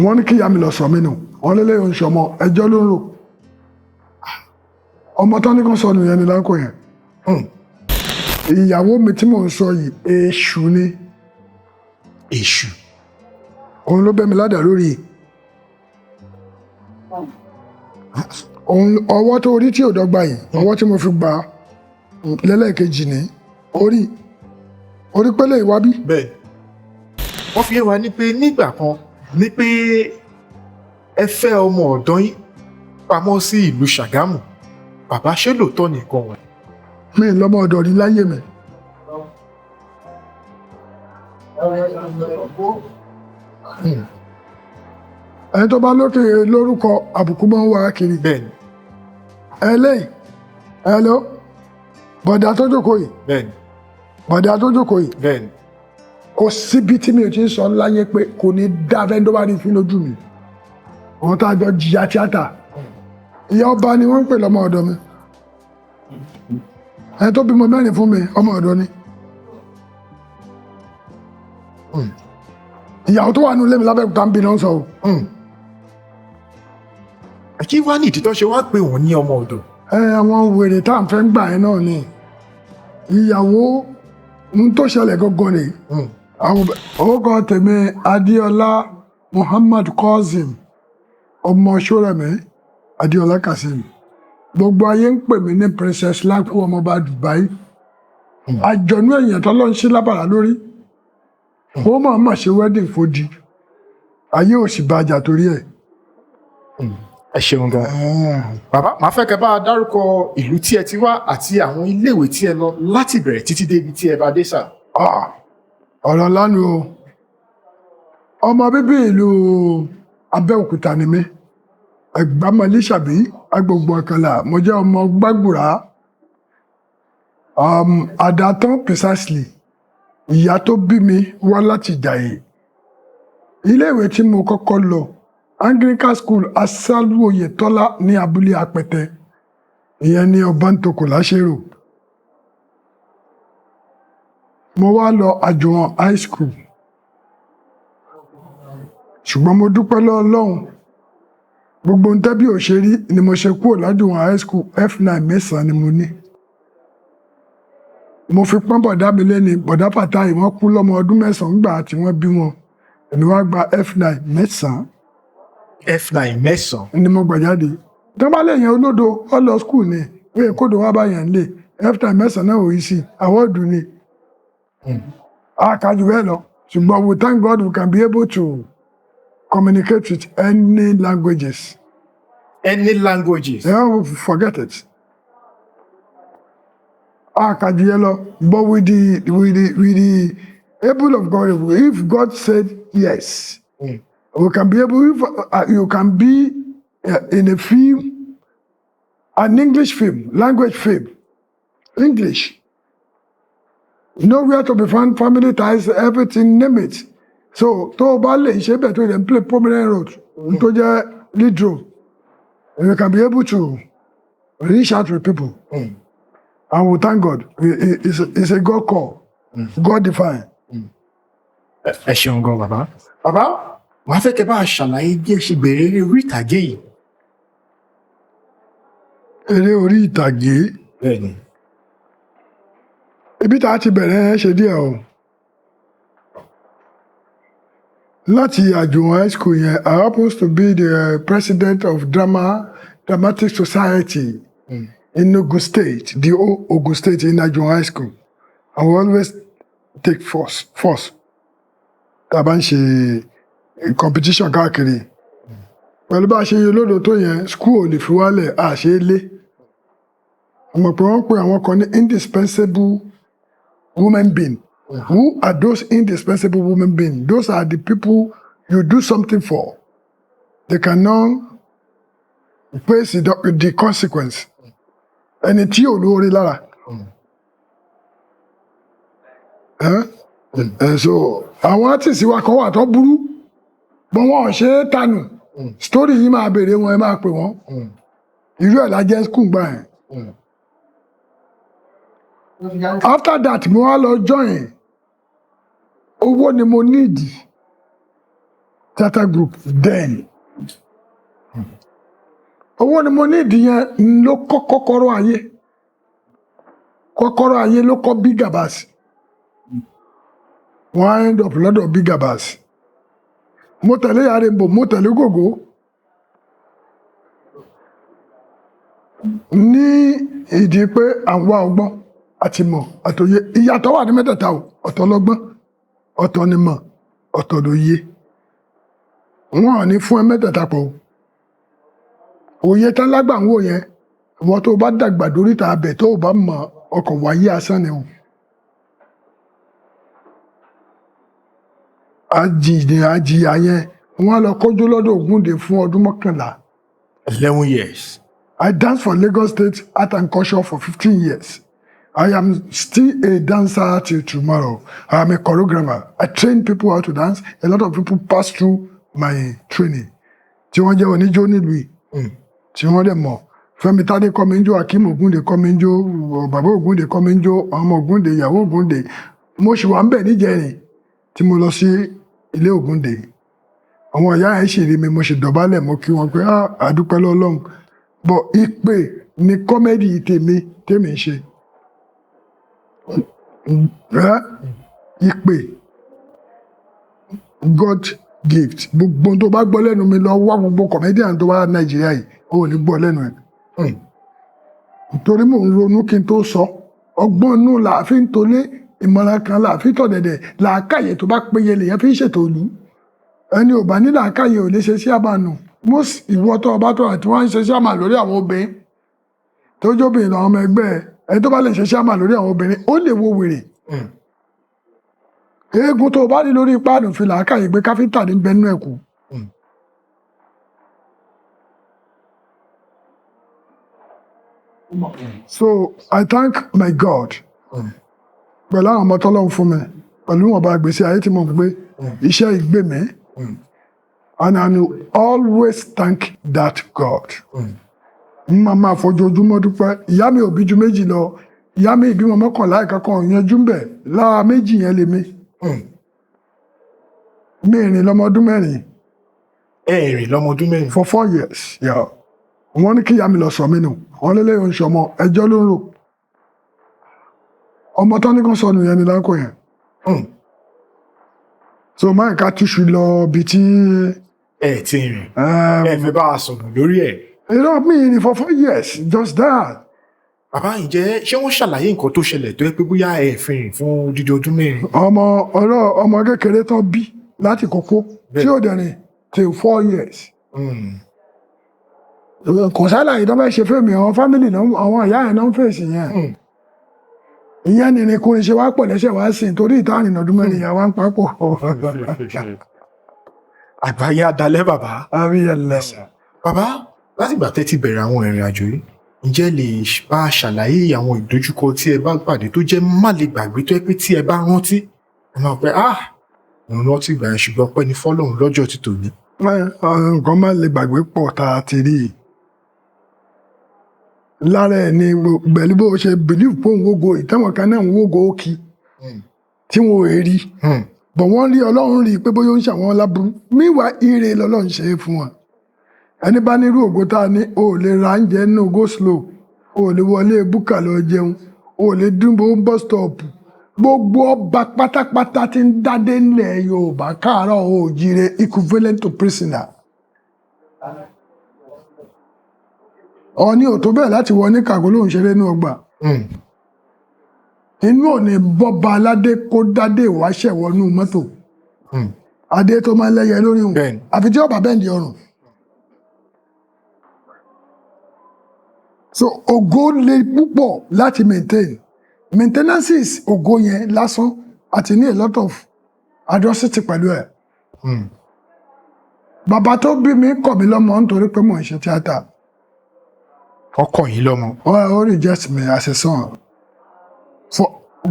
Wọ́n ní kí ìyá mi lọ sọ mí nù. Wọ́n lé lẹ́yìn oṣù ọmọ ẹjọ́ ló ń rò. Ọmọ tán ní kan sọnù yẹn ni láńkó yẹn. Ìyàwó mi tí mò ń sọ yìí, èṣù ni. Èṣù. Òun ló bẹ́ mi ládàá lórí. Òun ọwọ́ tó orí tí ò dọ́gba yìí, ọwọ́ tí mo fi gbà á lẹ́lẹ́kejì ní orí orí pélé ìwábí. Bẹ́ẹ̀, wọ́n fi yé wa ní pé nígbà kan ní pé ẹ fẹ́ ọmọ ọ̀dọ́ yín pamọ́ sí ìlú Ṣàgámù. Bàbá, ṣé lóòótọ́ nìkan wọ̀nyí? Mi lọ́mọ ọ̀dọ̀ rí láyé mi. Ẹni tó bá lókè lórúkọ àbùkù máa ń wá kiri. Bẹ́ẹ̀ni. Ẹlẹ́yìn ẹlọ́ bọ̀dà tó jókòó yìí. Bẹ́ẹ̀ni. Bọ̀dà tó jókòó yìí. Bẹ́ẹ̀ni. Kò síbi tí mi ò ti ń sọ láyé pé kò ní dá fẹ́ tó bá rí fín lójú mi. Òun tá a jọ jìyà tíátà, ìyá ọba ni wọ́n ń pè lọ́mọ ọ̀dọ̀ mi. Ẹni tó bímọ mẹ́rin fún mi, ọmọ ọ̀dọ̀ ni. Ìyàwó tó wà nínú ilé mi lábẹ́òkúta ń bí náà sọ o. Kí wá ní ìdí tó ṣe wá pé wọ́n ní ọmọ ọ̀dọ̀? Ẹ àwọn wèrè tá à ń fẹ́ ń gbà yẹn náà ni ìyàwó ń tó ṣẹlẹ̀ gangan ni. Àwọn orúkọ tèmi, Adéọlá Muhammad Kazeem, ọmọ Ṣórẹ̀mí Adéọlá Kazeem. Gbogbo ayé ń pè mí ní Princess Lákú, ọmọọba Dubai. Àjọ̀nú èèyàn tó lọ ń ṣí lábàrá lórí, wọ́n máa ma ṣe wedding fòdì, ayé ò sì bàjá torí ẹ̀. Ẹ ṣeun gan. Bàbá, màá fẹ́ kẹ́ bá a dárúkọ ìlú tí ẹ ti wá àti àwọn iléèwé tí ẹ lọ láti bẹ̀rẹ̀ títí dé ibi tí ẹ bá dé sà. Ah, ọ̀rọ̀ lánàá o. Ọmọ bíbí ìlú Abẹ́òkúta ni mí, Ẹ̀gbámọ̀lísàbí, agbègbè Ọ̀kànlá. Mo jẹ́ ọmọ Gbàgbùrà, Àdàtán precisely. Ìyá tó bí mi wá láti Ìjàyè. Iléèwé tí mo kọ́kọ́ lọ, Anglican School Asálù Oyètọ́lá ní abúlé Apẹtẹ, ìyẹn ní Ọbántòkò láṣẹrò. Mo wá lọ Àjùwọ̀n High School, ṣùgbọ́n mo dúpẹ́ lọ́wọ́ Ọlọ́run, gbogbo ohun tẹ́bí ò ṣe rí ni mo ṣe kúrò lájùwọ̀n High School. F9 mẹ́sàn-án ni mo ní. Mo fi pọ́n bọ̀dá mi lé ní bọ̀dá Fàtáì. Wọ́n kú lọ́mọ ọdún 9 gbà tí wọ́n bí wọn. Èmi wá gba F9 mẹ́sàn-án. F9 mẹ́sàn-án. Ni mo gbà jáde. Tí wọ́n bá lè yan olódo, ọ lọ school ni wíyẹn kódò wá bá yàn lé. F9 mẹ́sàn-án náà ò yí sí àwọ́ọ̀dù ni a kà jù bẹ́ẹ̀ lọ, ṣùgbọ́n we thank God we can be able to communicate with any languages. Any languages. Yeah, forget it. A kà jù yẹn lọ, but with the able of God, if God said yes, we can be able, if you can be in a film, an English film, language film, English, nowhere to be found, Family Ties, everything, name it. So tó o bá lè ṣe bẹ́ẹ̀, tó lè play prominent role, tó jẹ́ lead role, you can be able to reach out to people. And we thank God. It's a God call, God define. Ẹ ṣeun gan, bàbá. Bàbá, màá fẹ́ kẹ́ bá a ṣàlàyé bí ẹ ṣe bẹ̀rẹ̀ eré orí ìtàgé yìí. Eré orí ìtàgé? Bẹ́ẹ̀ni. Ibi tá a ti bẹ̀rẹ̀ ṣe díẹ̀ o. Láti Àjùwọ̀n High School yẹn, I happens to be the president of dramatic society in Ogun State, the whole Ogun State, in Àjùwọ̀n High School. I will always take first tá a bá ń ṣe competition káàkiri. Pẹ̀lú bá a ṣe yẹ olódo tó yẹn, school ò lè fi wálẹ̀, a ṣe é lé ọmọ pé wọ́n pe àwọn kan ní indispensable women being. Who are those indispensable women being? Those are the people you do something for, they cannot face the consequence. Ẹni tí ò lóore lára. Eh? So àwọn artist wa kan wà tó burú bọ́n, wọn ò ṣe é tanù. Story yìí máa béèrè wọn, ẹ máa pè wọ́n. Irú ẹ̀ la jẹ́ school gbà yẹn. After that, mo wá lọ join. Owó ni mo need. theatre group then. Owó ni mo ní ìdí yẹn ló kọ́ kọ́kọ́rọ́ ayé. Kọ́kọ́rọ́ ayé ló kọ́ Big Abbas. Wọ́n á end up lọ́dọ̀ Big Abbas. Mo tẹ̀lé Yarembo, mo tẹ̀lé Gògó. Ní ìdí pé àwọn ọgbọ́n àti mọ̀ àtòye, ìyàtọ̀ wà ní mẹ́tẹ̀ẹ̀ta o. Ọ̀tọ̀ lọ́gbọ́n, ọ̀tọ̀ ni mọ̀, ọ̀tọ̀ lóye. Wọn ò ní fún ẹ mẹ́tẹ̀ẹ̀ta pọ̀ o. Òye tán lágbà ń wò yẹn, ìwọ tó o bá dàgbà dóríta abẹ tó o bá mọ ọkọ̀ wáyé asán ni o. Àjìyà àjìyà yẹn, wọn á lọ kọjú lọ́dọ̀ Ògúndé fún ọdún 11. 11 years. I danced for Lagos State Art and Culture for 15 years. I am still a dancer till tomorrow. I am a choreographer. I train people how to dance. A lot of people pass through my training. Tí wọ́n jẹ́ oníjó nílùú yìí, tí wọ́n dẹ̀ mọ̀. Fẹ́mi Tádé kọ́ mi ń jó, Akeem Ògúndé kọ́ mi ń jó, bàbá Ògúndé kọ́ mi ń jó, ọmọ Ògúndé, ìyàwó Ògúndé. Mo ṣì wà ń bẹ̀ níjẹrin tí mo lọ sí ilé Ògúndé. Àwọn ìyá yẹn sì rí mi, mo sì dọ̀bálẹ̀, mo kí wọn pé, "Ah, àdúpẹ́ lọ́lọ́run." But ìpè ní comedy tèmi tèmi ń ṣe. Ẹ́, ìpè God gift. Gbogbo ohun tó bá gbọ́ lẹ́nu mi, lọ wá gbogbo comedian tó wá Nàìjíríà yìí, ó ò ní gbọ́ lẹ́nu ẹ̀. Torí mò ń ronú kí n tó sọ. Ọgbọ́n inú là á fi ń tolé, ìmọ̀ràn kan là á fi tọ̀dẹ̀dẹ̀, làákàyè tó bá péye lèyàn fi ń ṣètò ìlú. Ẹni ò bá ní làákàyè ò lè ṣe sí àmànù. Most ìwọ tó ọba tó àti wọ́n ń ṣe sí àmà lórí àwọn obìnrin tó jóbìnrin làwọn ọmọ ẹgbẹ́ ẹ. Ẹni tó bá lè ṣe sí àmà lórí àwọn obìnrin, ó lè wo wèrè. Eégún tó o bá rí lórí páànù, fi làákàyè gbé káfíńtà ní bẹnu ẹ̀kú. So I thank my God pẹ̀lú àwọn ọmọ tọ́lọ́run fún mi, pẹ̀lú ìwọ̀nba ìgbésí ayé tí mo ń gbé, iṣẹ́ ìgbé mi, and I will always thank that God. N máa máa fojoojúmọ́ dúpẹ́. Ìyá mi ò bí ju méjì lọ. Ìyá mi ìbímọ 11, ìkankan ò yanjú ń bẹ̀. Lára méjì yẹn lèmi. Mi rìn lọ́mọ ọdún 4. Ẹ rìn lọ́mọ ọdún 4. For 4 years. Yeah. Wọ́n ní kí ìyá mi lọ sọ mí nù. Wọ́n lé lẹ́yìn oṣù ọmọ ẹjọ́ ló ń rò. Ọmọ tán ní kàn sọnù yẹn ni láńkò yẹn. So máa ká túṣu lọ bí tí Ẹ ti rìn. Ẹ fẹ́ bá a sọ̀rọ̀ lórí ẹ̀. Irọ́, mi rìn for 4 years, just that. Bàbá, ǹjẹ́ ṣé wọ́n ṣàlàyé nǹkan tó ṣẹlẹ̀ tó yẹ pé bóyá ẹ fi rìn fún odidi ọdún 4? Ọmọ ọ̀rọ̀ ọmọ kékeré tán bí láti kókó tí ò dẹ̀ rìn till 4 years. Kò sálàyé tó fẹ́ ṣe fẹ́mi. Àwọn family náà, àwọn ìyá yẹn náà ń fèsì yẹn. Ìyẹn ni ìrìnkúrìn ṣe wá pọ̀ lẹ́sẹ̀ wá sí nítorí ìta àrìnà ọdún 4 yẹn wá ń papọ̀. Àgbáyé adalẹ́, bàbá. Àmì ẹ̀lẹ́. Bàbá, látìgbà tẹ́ ti bẹ̀rẹ̀ àwọn ìrìn àjò yìí, ǹjẹ́ lè bá a ṣàlàyé àwọn ìdojúkọ tí ẹ bá pàdé tó jẹ́ má lè gbàgbé, tó yẹ pé tí ẹ bá rántí, ẹ máa pẹ́, "Ah, mo rántí ìgbà yẹn, ṣùgbọ́n ọpẹ́ ni fọ́lọ́run lọ́jọ́ ti tòní"? Nǹkan má lè gbàgbé pọ̀ tá a ti rí i. Lára ẹ̀ ni pẹ̀lú bó ṣe believe pé òun wógo, ìtẹ́wọ̀n kan náà ń wógo ó kí tí wọn ò rí bọ̀, wọ́n rí Ọlọ́run rí i pé bóyá ó ń ṣàwọn láburú. Meanwhile, ire lọ́lọ́run ṣe é fún wọn. Ẹni bá nírú ògo tá a ní, o ò lè ra oúnjẹ nínú go slow, o ò lè wọlé búkà lọ jẹun, o ò lè dúnbò bus stop. Gbogbo ọba pátápátá tí ń dádé ńlẹ̀ Yorùbá káàárọ̀ oòjíire, equivalent to prisoner. Ọ̀ọ́ni ò tó bẹ́ẹ̀ láti wọ ní kàgó lóun ṣeré inú ọgbà. Inú ò ní bọ́ba aládé kó dádé ìwáṣẹ̀ wọnú mọ́tò. Adé tó máa ń lẹ́yẹ lórí òun. Àfi tí ọba bẹ́ǹdì ọrùn. So ògo le púpọ̀ láti maintain. Maintenances ògo yẹn lásán àti ní a lot of atrocity pẹ̀lú ẹ̀. Bàbá tó bí mi kọ̀ mí lọ́mọ nítorí pé mò ń ṣe tíátà. Ọkọ yìí lọ́mọ. Ó reject me as a son for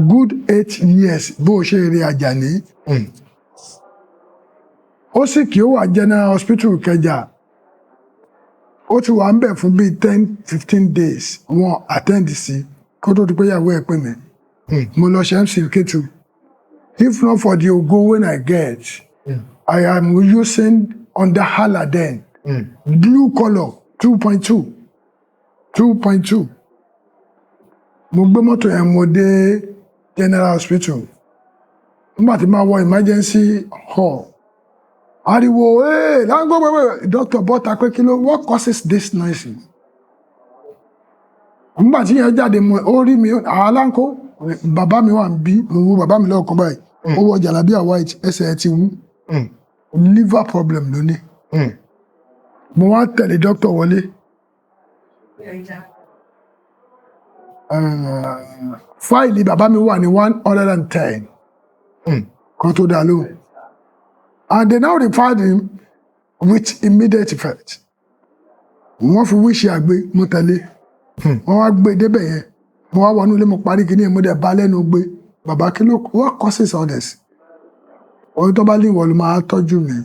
good 8 years bó o ṣe rí Àjàní. Ó sì kí ó wà General Hospital Ìkẹjà, ó ti wà ń bẹ̀ fún bíi 10-15 days, wọn attend sí kó tó di pé ìyàwó ẹ̀ pè mí. Mo lọ ṣe MC Kétu. If not for the ògo wey I get, I am using Honda Hala then, blue colour, 2.2, 2.2. Mo gbé mọ́tò yẹn, mo dé General Hospital. Nígbà tí máa wọ emergency hall, ariwo ee láńgbó wẹ́wẹ́. Doctor bọ́ta pé kí ló, what causes this noise? Nígbà tí yẹn jáde, mo ó rí mi, àlánkó bàbá mi wà ń bí. Mo wo bàbá mi lọ́ọ̀kan báyìí, ó wọ jàlábíà white, ẹsẹ̀ ẹ̀ ti wú. Liver problem ló ní. Mo wá tẹ̀lé doctor wọlé. Fáìlì bàbá mi wà ní 110 kan tó dá lóhùn, and they now referred him with immediate effect. Wọ́n fi wíṣẹ́ àgbé mo tẹ̀lé. Wọ́n wá gbé débẹ̀ yẹn, mo wá wọnú ilé, mo parí kíní, mo dẹ̀ bá lẹ́nu gbé bàbá, kí ló, what causes all this? Ohun tó bá lè wọ̀ ló máa tọ́jú mi.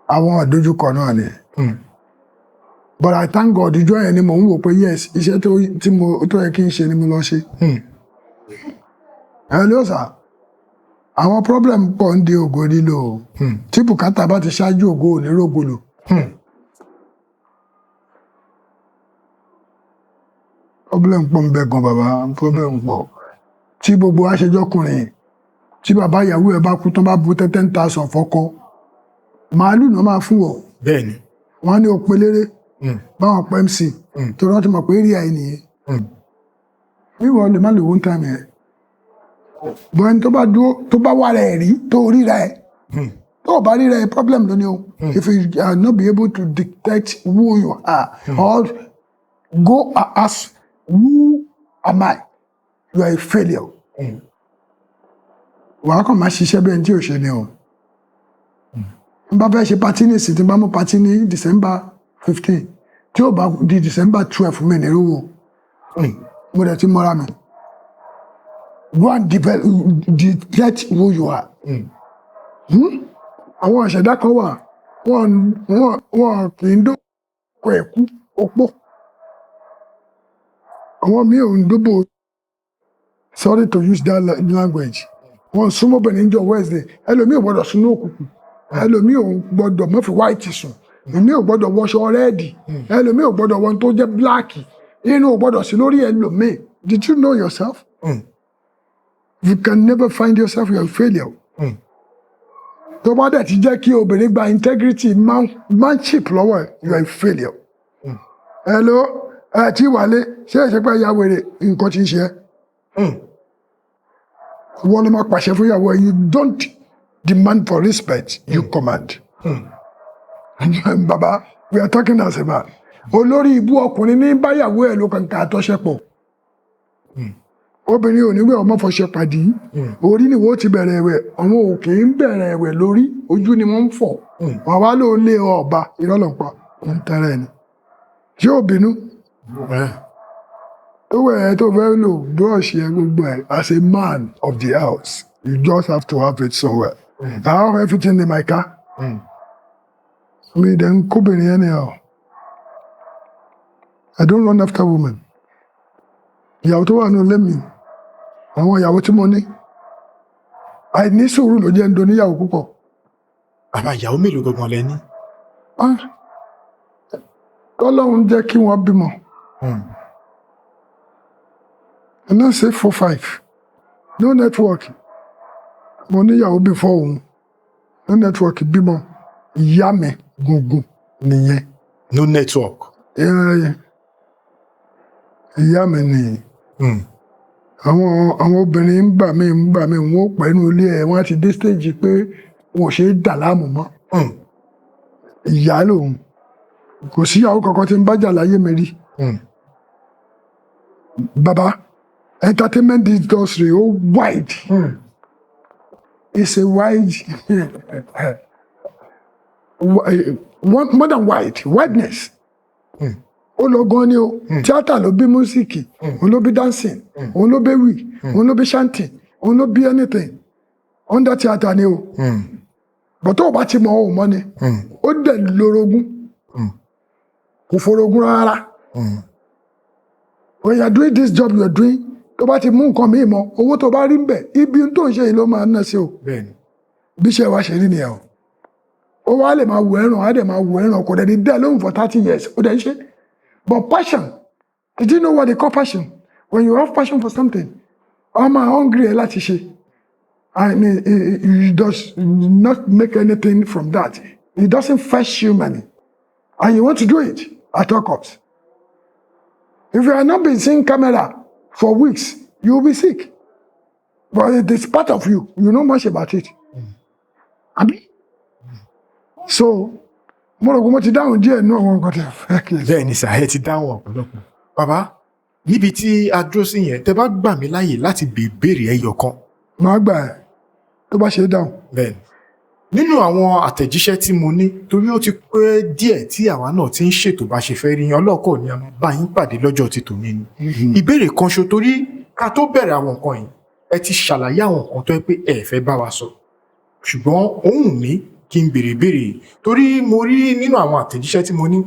Àwọn àdójúkọ náà ni. But I thank God, ìjọ yẹn ni mò ń wò pé yes, iṣẹ́ tó tí mo tó yẹ kí n ṣe ni mo lọ ṣe. Ẹ ló sà, àwọn problem pọ̀ ń di ògo lílo o. Tí bùkátà bá ti ṣáájú ògo, ò ní rógolo. Problem pọ̀ ń bẹ gan bàbá, problem pọ̀. Tí gbogbo wa ṣe jọkùnrin, tí bàbá ìyàwó ẹ bá kú tán, bá bu 10,000 fọ́kọ, màálù náà máa fún wọ. Wọn á ní òpelére báwọn pẹ́ MC torí wọ́n ti mọ̀ pé area ẹ̀ nìyẹn. Wíwọ lè má lè wọ́n time yẹn bọ́, ẹni tó bá dúró, tó bá wà rẹ̀ rí, tó ríra ẹ̀, tó o bá ríra ẹ̀, problem ló ní o. If you are not be able to detect who you are or go and ask, "Who am I?" you are a failure. Wàá kàn máa ṣiṣẹ́ bí ẹni tí ò ṣe ni o. N bá fẹ́ ṣe party ní ìsìn, tí n bá mú party ní December 15, tí ó bá di December 12, mi ní rówó. Mo dẹ̀ ti mọ́ra mi. Go and develop, detect who you are. Hmm? Àwọn ìṣẹ̀dá kan wà, wọ́n kì í dóko ẹ̀kú opó. Àwọn míì ò ń dóbò, sorry to use that language, wọ́n súnmọ́ obìnrin jọ Wednesday. Ẹlòmíì ò gbọ́dọ̀ sínú òkùnkùn, ẹlòmíì ò gbọ́dọ̀ má fi white sùn, ẹlòmíì ò gbọ́dọ̀ wọṣọ red, ẹlòmíì ò gbọ́dọ̀ wọ́n tó jẹ́ black, inú ò gbọ́dọ̀ sí lórí ẹlòmíì. Did you know yourself? You can never find yourself, you are a failure. Tó bá dẹ̀ ti jẹ́ kí obìnrin gba integrity manship lọ́wọ́ ẹ̀, you are a failure. Hello, ẹ tí wálé ṣé ẹ ṣe pé ya wèrè, nǹkan ti ń ṣe ẹ́. Wọ́n ló máa pàṣẹ fún ìyàwó ẹ. You don't demand for respect, you command. Baba, we are talking as a man. Olórí ibú ọkùnrin ní báyàwó ẹ̀ ló kàn ká àtọ́ṣepọ̀. Obìnrin ò ní wẹ̀, ọmọ fọṣẹ pàdí. Orí ni wọ́n ti bẹ̀rẹ̀ ẹ̀wẹ̀. Àwọn ò kì í bẹ̀rẹ̀ ẹ̀wẹ̀ lórí, ojú ni wọ́n ń fọ̀. Wọ́n wá ló lé ọba, irọ́ ló ń pa, ń tẹ́rẹ̀ ni. Ṣé ò bínú? Tó wẹ̀ ẹ́ tó fẹ́ lò, brush ẹ, gbogbo ẹ̀. As a man of the house, you just have to have it somewhere. I have everything in my car. Mi dẹ̀ ń kóbìnrin yẹn ni ọ. I don't run after women. Ìyàwó tó wà ní ilé mi, àwọn ìyàwó tí mo ní, àìní sùúrù ló jẹ́ ń do níyàwó púpọ̀. Bàbá, ìyàwó mélòó gangan lẹ ní? Ah, Ọlọ́run jẹ́ kí wọ́n bímọ. I no say four, five. No network, mo níyàwó before òun. No network bímọ, ìyá mi gungun nìyẹn. No network. Ìyá mi nìyẹn. Àwọn obìnrin ń gbà mí, wọn ò pẹ́ nínú ilé ẹ̀, wọ́n á ti dé stage pé wọn ò ṣe é dà láàmú mọ́. Ìyá lòun, kò síyàwó kankan tí ń bá jà láyé mi rí. Bàbá, entertainment industry ó wide. It's a wide one, more than wide, wideness. Ó lọ gan ni o. Tíátà ló bí music, òun ló bí dancing, òun ló bí ewì, òun ló bí chanting, òun ló bí anything under theatre ni o. But tó o bá ti mọ, o mọ ni. Ó dẹ̀ lórogún, kò forogún rárá. When you are doing this job you are doing, tó bá ti mú nǹkan míì mọ, owó tó bá rí ń bẹ̀, ibi tó ń ṣe yìí ló máa ń ná sí o. Bí iṣẹ́ wa ṣe rí nìyẹn o. Ó wá lè máa wù ẹ̀ràn, á dẹ̀ máa wù ẹ̀ràn, kò dẹ̀ ní dẹ́ lóhùn for 30 years, ó dẹ̀ ń ṣe. But passion, did you know what they call passion? When you have passion for something, ọmọ hungry ẹ láti ṣe, and it does not make anything from that. It doesn't fetch you money and you want to do it at all costs. If you are not been seeing camera for weeks, you will be sick. But it is part of you. You know much about it. Àbí? So, mo rò pé mo ti dáhùn díẹ̀ nínú àwọn nǹkan tí a fẹ́ kí n sọ. Bẹ́ẹ̀ ni sà, ẹ ti dáhùn ọ̀pọ̀lọpọ̀. Bàbá, níbi tí a dúró sí yẹn, tẹ bá gbà mí láàyè láti béèrè ẹyọ kan. Màá gbà ẹ́ tó bá ṣe é dáhùn. Bẹ́ẹ̀ ni, nínú àwọn àtẹ̀jíṣẹ́ tí mo ní, torí ó ti pẹ́ díẹ̀ tí àwa náà ti ń ṣètò bá ṣe fẹ́ rí yín, ọlọ́kọ̀ ni a máa bá yín pàdé lọ́jọ́ ti tòní ni. Ìbéèrè kan ṣo, torí ká tó bẹ̀rẹ̀ àwọn nǹkan yìí, ẹ ti ṣàlàyé àwọn nǹkan tó yẹ pé ẹ fẹ́ bá wa sọ, ṣùgbọ́n ohun mi kí n béèrè béèrè, torí mo rí nínú àwọn àtẹ̀jíṣẹ́ tí mo ní,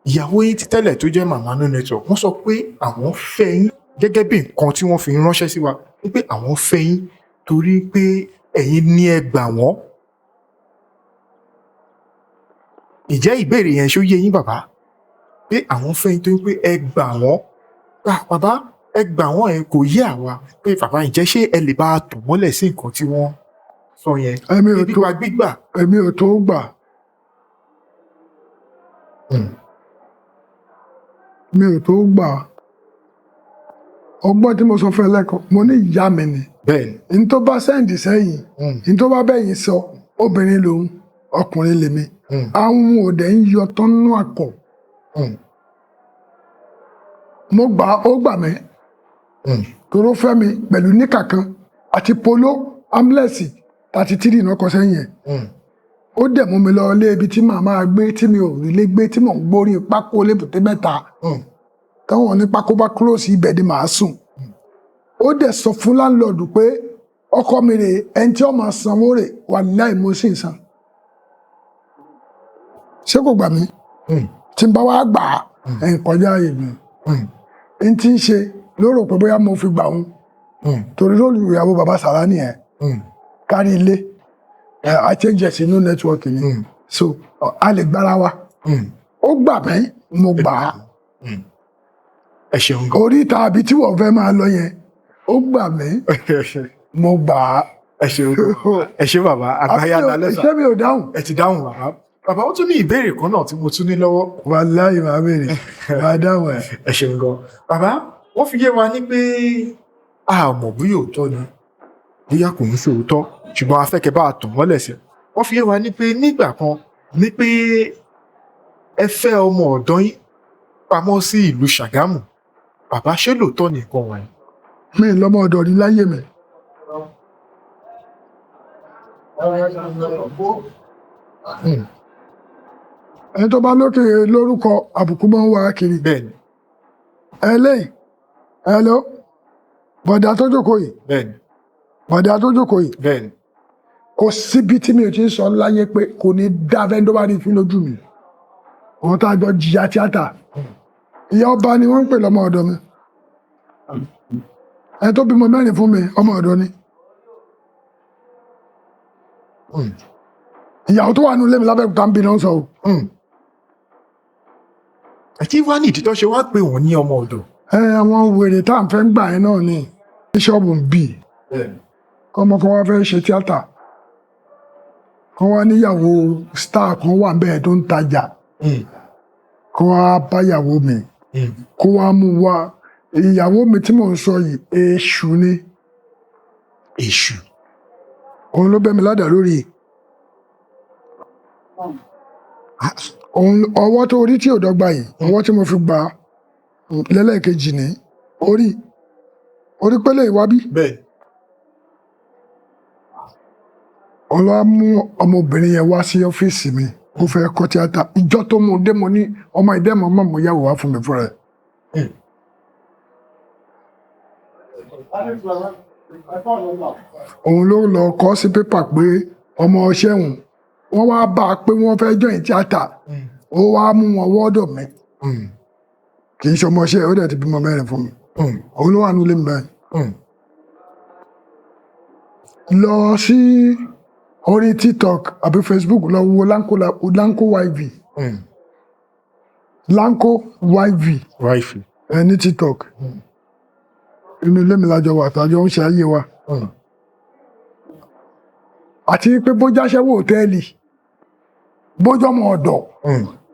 ìyàwó yín ti tẹ́lẹ̀ tó jẹ́ Màmá No Network, wọ́n sọ pé àwọn fẹ́ yín gẹ́gẹ́ bí nǹkan tí wọ́n fi ránṣẹ́ sí wa, wípé àwọn fẹ́ yín torí pé ẹ̀yin ní ẹ gbà wọ́n. Ìjẹ́ ìbéèrè yẹn, ṣó yé yín, bàbá, pé àwọn fẹ́ yín torí pé ẹ gbà wọ́n? Ah, bàbá, ẹ gbà wọ́n ẹ kò yé àwa pé bàbá, ǹjẹ́ ṣé ẹ lè bá a tàn mọ́lẹ̀ sí nǹkan tí wọ́n sọ yẹn? Èmi ò tó gbígbà gbígbà. Èmi ò tó gbà. Mi ò tó gbà. Ọgbọ́n tí mo sọ fún ẹ lẹ́kọ̀ọ́, mo ní ìyá mi ni. Bẹ́ẹ̀ni. N tó bá send sẹ́yìn, n tó bá bẹ́yìn sọ, obìnrin lòun, ọkùnrin lèmi. Àwọn òde ń yọ tọ́nú àkọ́. Mo gbà, ó gbà mí. Tòró fẹ́ mi pẹ̀lú níkà kan àti polo armless 33 náà kọ sẹ́yìn ẹ̀. Ó dẹ̀ mú mi lọ ilé ibi tí màá máa gbé, tí mi ò rí lé gbé, tí mò ń gbórí pákó lébùté mẹ́ta. Táwọn ní pákó bá close, ibẹ̀ ni màá sùn. Ó dẹ̀ sọ fún landlord pé ọkọ mi rè, ẹni tí ó máa sanwó rè. Wàláì, mo sì ń san. Ṣé kò gbà mí? Tí n bá wá gbà á, ẹ̀ ń kọjá ààyè mi. N tí ń ṣe lóró pé bóyá mo fi gbà òun, torí lórí ìyàwó bàbá Sàrá nìyẹn. Kárí ilé ẹ, a change ẹ̀ sínú network ni. So a lè gbára wa. Ó gbà mí, mo gbà á. Ẹ ṣeun gan. Oríta àbí tí wọ́n fẹ́ máa lọ yẹn, ó gbà mí, mo gbà á. Ẹ ṣeun gan, ẹ ṣe bàbá àgbáyé adalẹ sà. Ṣé mi ò dáhùn? Ẹ ti dáhùn, bàbá. Bàbá, ó tún ní ìbéèrè kan náà tí mo tún ní lọ́wọ́. Wàláhì, màá béèrè, màá dáhùn ẹ̀. Ẹ ṣeun gan, bàbá. Wọ́n fi yé wa ní pé a mọ̀ bóyá òótọ́ ni, bóyá kò ń ṣe òótọ́, ṣùgbọ́n a fẹ́ kẹ́ bá a tàn mọ́lẹ̀ sí. Wọ́n fi yé wa ní pé nígbà kan ní pé ẹ fẹ́ ọmọ ọ̀dọ́ yín pamọ́ sí ìlú Ṣàgámù. Bàbá, ṣé lóòótọ́ ni nǹkan wọ̀nyí? Mi ì lọ́mọ ọ̀dọ̀ rí láyé mi. Ẹni tó bá lókè lórúkọ, àbùkù máa ń wá kiri. Bẹ́ẹ̀ni. Ẹlẹ́yìn, hello, bọ̀dà tó jókòó yìí. Bẹ́ẹ̀ni. Bọ̀dà tó jókòó yìí. Bẹ́ẹ̀ni. Kò síbi tí mi ò ti ń sọ láyé pé kò ní dá fẹ́ tó bá rí fín lójú mi. Àwọn tá a jọ jìyà tíátà, ìyá ọba ni wọ́n ń pè lọ́mọ ọ̀dọ̀ mi. Ẹni tó bímọ mẹ́rin fún mi, ọmọ ọ̀dọ̀ ni. Ìyàwó tó wà nínú ilé mi lábẹ́òkúta ń bí náà sọ o. Kí wá ní ìdí tó ṣe wá pé wọ́n ní ọmọ ọ̀dọ̀? Ẹ àwọn wèrè tá à ń fẹ́ ń gbà yẹn náà ni bíṣọ́ọ̀bù ń bì. Kọ́mọ kan wá fẹ́ ṣe tíátà kan, wá níyàwó star kan wà bẹ́ẹ̀ tó ń tajà, kó wá báyàwó mi, kó wá mú wá. Ìyàwó mi tí mò ń sọ yìí, èṣù ni. Èṣù. Òun ló bẹ́ mi ládàá lórí òun. Ọwọ́ tó orí tí ò dọ́gba yìí, ọwọ́ tí mo fi gbà á lẹ́lẹ́kejì ní orí orí pélé ìwábí. Bẹ́ẹ̀. Òun ló wá mú ọmọbìnrin yẹn wá sí ọ́fíìsì mi, ó fẹ́ kọ́ tíátà. Ìjọ tó mú un dé, mo ní ọmọ ìdẹ́mọ̀ mọ̀ mú yàwó wá fún mi fúnra ẹ̀. Òun ló lọ kọ sí pépà pé ọmọ ọṣẹ́ òun, wọ́n wá bá a pé wọ́n fẹ́ join tíátà. Ó wá mú wọn wọ́ọ́dọ̀ mi. Kì í ṣe ọmọ ọṣẹ́, ó dẹ̀ ti bímọ mẹ́rin fún mi. Òun ló wà nílé mi báyìí. Lọ sí Orí TikTok àbí Facebook, lọ wo Lanko, Lanko YV. Lanko YV. Wáìfì. Ẹ ní TikTok. Inú ilé mi lájọ wà, tàjọ ń ṣe ayé wa. Àti pé bó jáṣẹ́wó hòtẹ́ẹ̀lì, bójọ́mọ ọ̀dọ̀,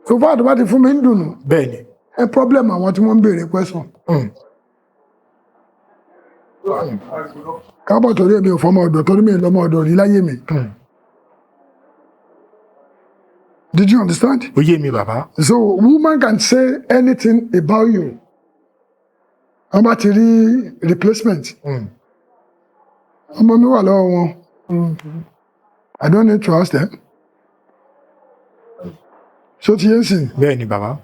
tó bá tó bá ti fún mi ń dùnú. Bẹ́ẹ̀ni. Ẹ problem àwọn tí wọ́n ń béèrè question. Kábọ̀, torí èmi ò fọmọ ọ̀dọ̀, torí mi ì lọ́mọ ọ̀dọ̀ rí láyé mi. Did you understand? Ó yé mi, bàbá. So woman can say anything about you. Wọ́n bá ti rí replacement. Ọmọ mi wà lọ́wọ́ wọn. I don't need to ask them. So ti yẹn sìn? Bẹ́ẹ̀ni, bàbá.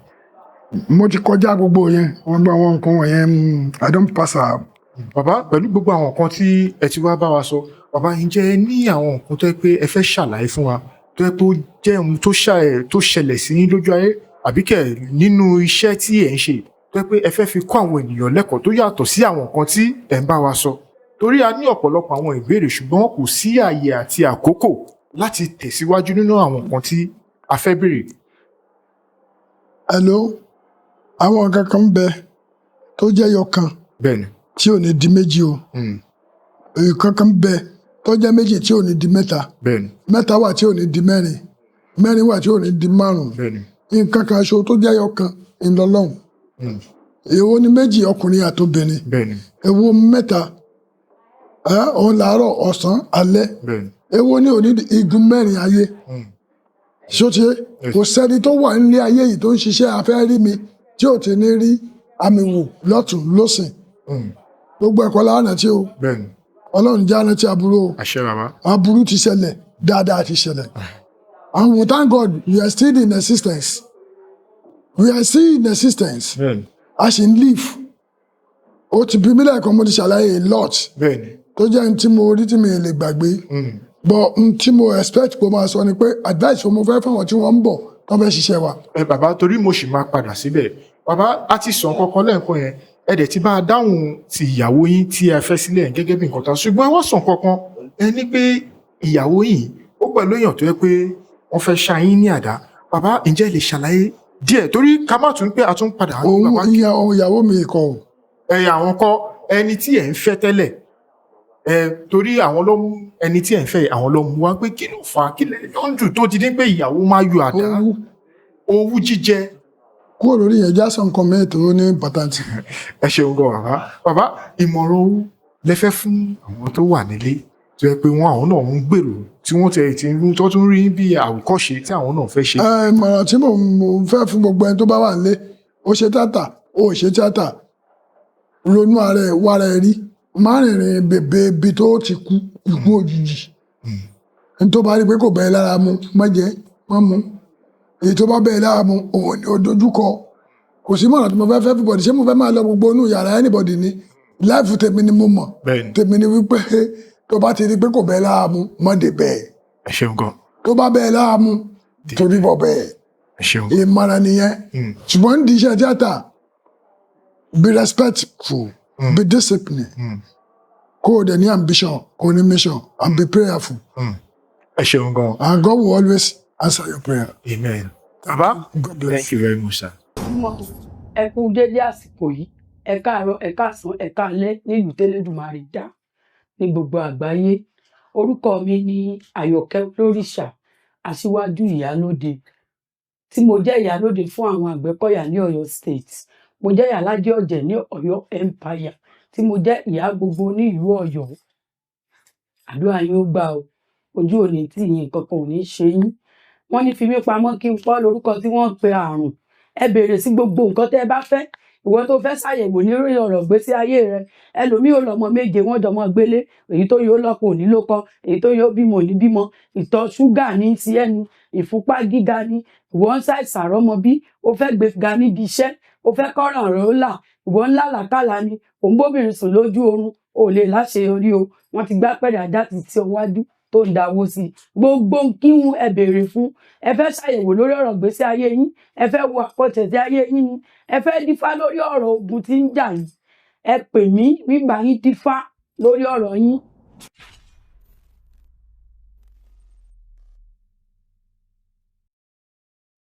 Mo ti kọjá gbogbo yẹn, wọ́n gba àwọn nǹkan wọ̀nyẹn, I don't pass out. Bàbá, pẹ̀lú gbogbo àwọn nǹkan tí ẹ ti wá bá wa sọ, bàbá, ǹjẹ́ ẹ ní àwọn nǹkan tó yẹ pé ẹ fẹ́ ṣàlàyé fún wa, tó yẹ pé ó jẹ́ ohun tó ṣẹlẹ̀ sí yín lójú ayé, àbí kẹ̀ nínú iṣẹ́ tí ẹ̀ ń ṣe, tó yẹ pé ẹ fẹ́ fi kọ́ àwọn ènìyàn lẹ́kọ̀ọ́, tó yàtọ̀ sí àwọn nǹkan tí ẹ̀ ń bá wa sọ? Torí a ní ọ̀pọ̀lọpọ̀ àwọn ìbéèrè, ṣùgbọ́n kò sí àyè àti àkókò láti tẹ̀síwájú nínú àwọn nǹkan tí a fẹ́ béèrè. Hello, àwọn nǹkan kan ń bẹ tó jẹ́ yọkan tí ò ní di méjì o. Nǹkan kan ń bẹ tó jẹ́ méjì tí ò ní di mẹ́ta. Mẹ́ta wà tí ò ní di mẹ́rin, mẹ́rin wà tí ò ní di márùn. Nǹkan kan ṣo tó jẹ́ yọkan ńlọlọ́hun. Èwo ni méjì? Ọkùnrin àtobìnrin. Èwo mẹ́ta? Ẹ òun làárọ̀, ọ̀sán, alẹ́. Èwo ni òní igun mẹ́rin ayé? Ṣó ti Yes. Kò sẹ́ni tó wà nílé ayé yìí tó ń ṣiṣẹ́ afẹ́ rí mi tí ò ti ní rí àmì wò lọ́tún lọ́sìn. Gbogbo ẹ̀kọ́ láàánà tí o. Ọlọ́run já rántí aburú o. Àṣẹ, bàbá. Aburú ti ṣẹlẹ̀, dáadáa ti ṣẹlẹ̀, and we thank God we are still in existence, we are still in existence. A sì ń live. Ó ti bí mi lẹ́ẹ̀kan, mo ti ṣàlàyé a lot tó jẹ́ n tí mo rí tí mi lè gbàgbé. But n tí mo expect kó máa sọ ni pé advice wo mo fẹ́ fún àwọn tí wọ́n ń bọ̀ tó fẹ́ ṣiṣẹ́ wa. Ẹ bàbá, torí mo sì máa padà síbẹ̀, bàbá, a ti sọ nǹkan kan lẹ́ẹ̀kan yẹn, ẹ dẹ̀ ti bá a dáhùn ti ìyàwó yín tí ẹ fẹ́ sílẹ̀ gẹ́gẹ́ bí nǹkan tá, ṣùgbọ́n ẹ wọ́n sọ nǹkan kan, ẹ ní pé ìyàwó yìí ó pẹ̀lú èèyàn tó yẹ pé wọ́n fẹ́ ṣá yín ní àdá. Bàbá, ǹjẹ́ ẹ lè ṣàlàyé díẹ̀, torí ká má tún pé a tún padà Òun bàbá ìyẹn òun ìyàwó mi kọ o. Ẹ àwọn kọ́, ẹni tí ẹ ń fẹ́ tẹ́lẹ̀ ẹ, torí àwọn ló mú ẹni tí ẹ ń fẹ́, àwọn ló mú wá pé kí ló fà á, kí lè ń dùn tó ti dín pé ìyàwó máa yọ àdá? Owú. Owú jíjẹ. Kúrò lórí yẹn, já sọ nǹkan mìíràn tó ní important. Ẹ ṣeun gan, bàbá. Bàbá, ìmọ̀ràn owó lẹ fẹ́ fún àwọn tó wà nílé, tó yẹ pé wọn àwọn náà ń gbèrò, tí wọ́n tẹ̀ tí ń tó tún rí bí àwòkọ́ṣe, tí àwọn náà fẹ́ ṣe? Ẹ, ìmọ̀ràn tí mo fẹ́ fún gbogbo ẹni tó bá wà nílé, ó ṣe tíátà, ó ṣe tíátà, ronú ara ẹ̀, wá ara ẹ̀ rí, má rìnrìn bèbè ibi tó ti kú ikú òjijì. Ní tó bá rí pé kò bẹ́ẹ̀ lára mu, má jẹ, má mu. Èyí tó bá bẹ́ẹ̀ lára mu, òun ni ó dojúkọ. Kò sí mọ̀ràn tí mo fẹ́ fẹ́ everybody. Ṣé mo fẹ́ máa lọ gbogbo inú yàrá anybody ni? Life tèmi ni mo mọ̀. Tèmi ni wípé tó bá ti rí pé kò bẹ́ẹ̀ lára mu, má dé bẹ́ẹ̀. Ẹ ṣeun gan. Tó bá bẹ́ẹ̀ lára mu, torí bọ̀ bẹ́ẹ̀. Ẹ ṣeun. Ìmọ̀ràn nìyẹn. Ṣùgbọ́n ní iṣẹ́ tíátà, be respectful, be disciplined, kó o dẹ̀ ní ambition, kó o ní mission, and be prayerful. Ẹ ṣeun gan. And God will always answer your prayer. Amen, bàbá. God bless. Thank you very much, sir. Ojúmọ́, ẹ kú dédé àsìkò yìí, ẹ káàárọ̀, ẹ káàsán, ẹ káalẹ́ nílùú tẹ́lẹ̀dùmarè dá ní gbogbo àgbáyé. Orúkọ mi ni Àyọ̀kẹ́ Olórìṣà, aṣíwájú ìyálóde, tí mo jẹ́ ìyálóde fún àwọn Àgbẹ̀kọ̀yà ní Ọ̀yọ́ State. Mo jẹ́ ìyálájé Ọ̀jẹ̀ ní Ọ̀yọ́ Empire, tí mo jẹ́ ìyá gbogbo ní ìlú Ọ̀yọ́. Àdúrà yín ó gbà o, ojú ò ní tì yín, nǹkan kan ò ní ṣe yín. Wọ́n ní fi mí pamọ́ kí n pọ́ lórúkọ tí wọ́n ń pe àrùn. Ẹ béèrè sí gbogbo nǹkan tẹ́ ẹ bá fẹ́. Ìwọ tó fẹ́ ṣàyẹ̀wò ní orí ọ̀rọ̀ ìgbésí ayé rẹ, ẹlòmíì ò lọ́mọ méje, wọ́n jọmọ gbélé, èyí tó yóò lọ́kọ ò ní lókọ, èyí tó yóò bímọ ò ní bímọ. Ìtọ̀ ṣúgà ní ti ẹnu, ìfúnpá gíga ni, ìwọ ń ṣàìsàn àrọ́mọbí, ó fẹ́ gbéga níbi iṣẹ́, ó fẹ́ kọ́ràn rẹ ó là, ìwọ ń lálàkàlà ni, ò ń bóbìnrin sùn lójú oorun, ò lè láṣeyọrí o, wọ́n ti gbá pẹ̀rẹ̀ ajá ti ti ọ wájú tó ń dáwó sí i. Gbogbo kíhun ẹ béèrè fún. Ẹ fẹ́ ṣàyẹ̀wò lórí ọ̀rọ̀ ìgbésí ayé yín, ẹ fẹ́ wo àkọsẹ̀tẹ̀ ayé yín ni, ẹ fẹ́ dífá lórí ọ̀rọ̀ ogun tí ń jà yín, ẹ pè mí, wígbà yín dífá lórí ọ̀rọ̀ yín.